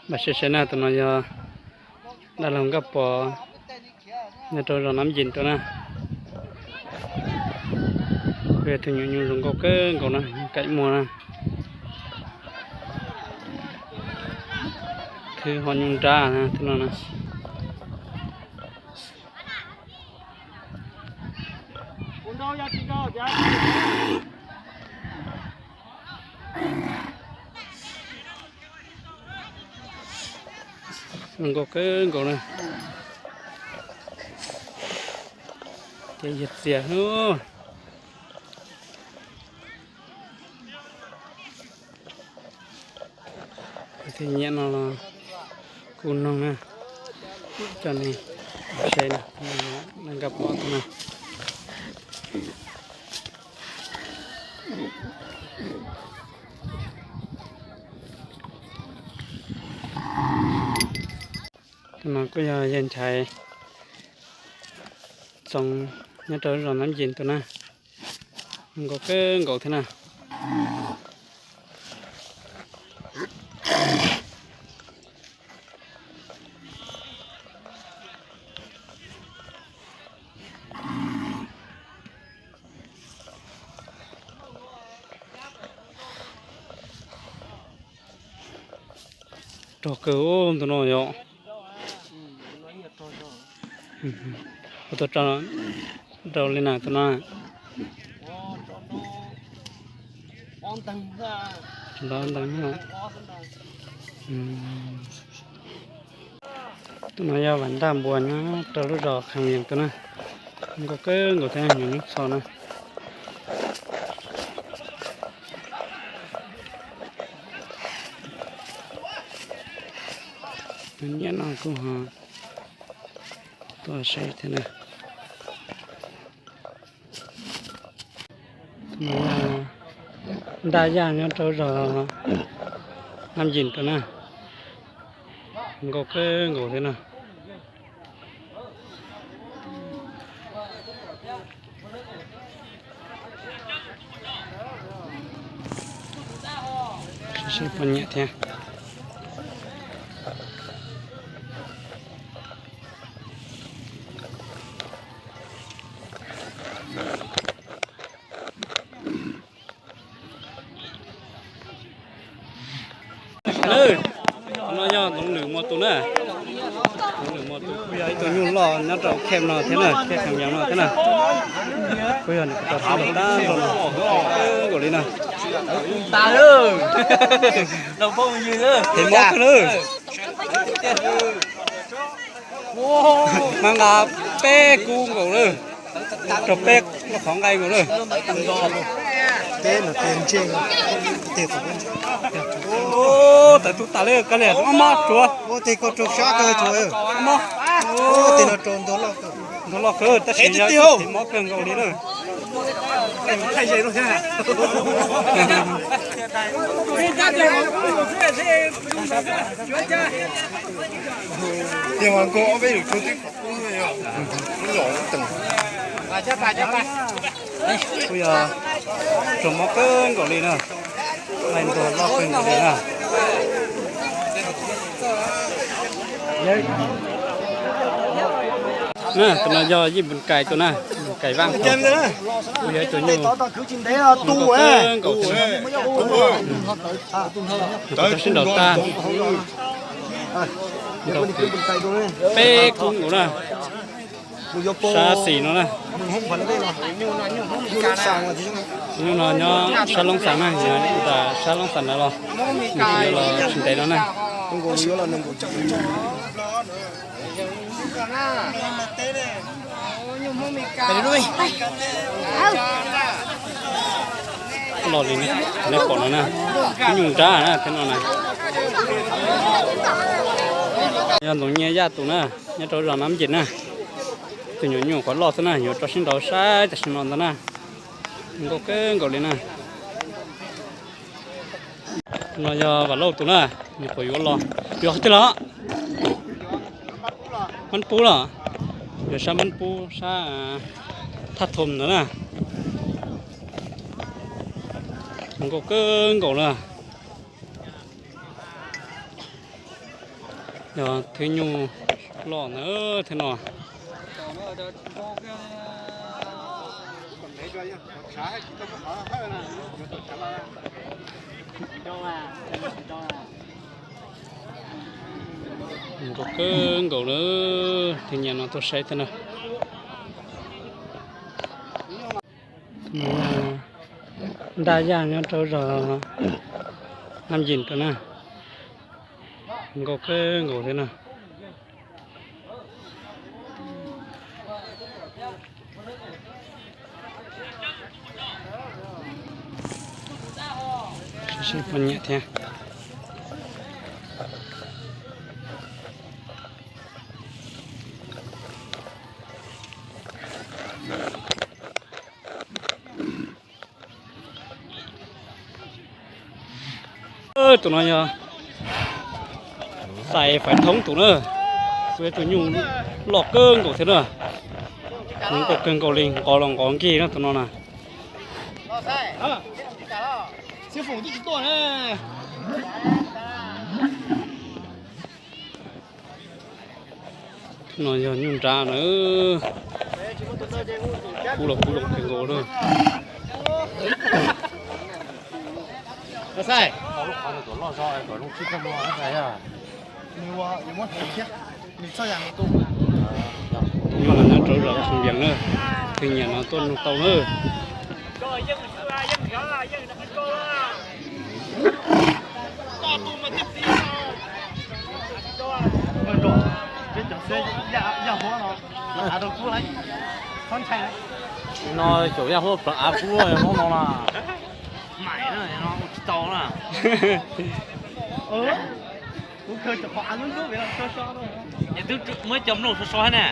Npaj siab saib na, tus no yog dab laug Nkauj Pov nyob rau zos Nab Yim tuaj na. Kuj yog tus nyuam nyuj zoo nkauj kawg nkaus na, kaim muag na. Khwb ho nyuj nrab na, tus no na. Zoo nkauj kawg nkaus na. Ces yog txias. Tus nyiam no los kuj noog na, coj nej saib na, Nkauj Pov tus no. Tus no kuj yog yawg Nchaiv Txoov nyob rau zos Nab Yim tus na. Nkauj kawg nkaus thiab na. Rog kawg tus no yom. Ua tau rau li na tus no? Tus no yog Vam Ntaj Npua nyob rau lub zos Kham Yees tus na. Nkauj kawg nkaus thiab, nyuam nyuj txho na. Nyiam no kuj ho tuaj saib thiab na. Ntaj Yaj nyob rau zos Nab Yim tus na. Nkauj kawg nkaus thiab na. Sib poj niam thiab. No yog Ntxoov Lwm Muas tus na. Ntxoov Lwm Muas tus kuj yog ib tug nyuj loj nyob rau khej no thiab na, khej Kham Yees no thiab na. Kuj yog nws tau sib nrau tag nrho no, nkaus li na. Tes mob kawg lawm. Mas nqa peb kub nkaus lawm, rau peb lub qhov nqaij nkaus lawm. Tawv tub tas li, koj li mob tsuav. Mob. Ntau loj kawg tab sis yog tes mob kawg nkaus li na. Kuj yog raug mob kawg nkaus li na. Nqaij ntuag loj kawg nkaus li na. Na, tus no yog Yij Npus Kais tus na, Kais Vaj, kuj yog ib tug nyuj kawg nkaus thiab. Tau sib nrau tag, peb kub nkaus na. Sab xis no na. Nyuj no nyob sab Loob Xas na, yog tas sab Loob Xas ntawd los, nws yuav los tsis ntev no na. Los li nej pom no na, nyuj nrab na thiab no na. Yog Ntxoov Nyiaj Yaj tus na, nyob rau zos Nab Yim na. Tus nyuam nyuj qhuav loj xwb na, yuav rau sib nrau saib tam sim no ntag na. Nkauj kawg nkaus li na. No yog Vam Lauj tus na, nws qhuav yuav los, yuav qhov twg los? Mab Pub los? Yuav sab Mab Pub sab Thaj Thom ntawd na. Nkauj kawg nkaus na. Yog thwb nyuj loj na, thwb no. Nkaus kawg nkaus na, thwb nyiam no tuaj saib thiab na. Ntaj Yaj nyob rau zos Nam Yim rau na, nkaus kawg nkaus thiab na. Sib sib poj niam thiab. Tus no yog Xais Faiv Thoob tus na, kuj yog tus nyuj loj kawg nkaus thiab na. Nws nkaus kawg nkaus li, nqos los nqos nkig no tus no na. No yog nyuj nrab na. Kub los kub zoo kawg nkaus na. Nyuj no nyob rau zos Xoo Vias na, thwb nyiam no tuaj nug tau na. No caum yaj huab plaws av kub Hmoob no na. Tsis tau na. Es twb muab cov mloog so so thiab na.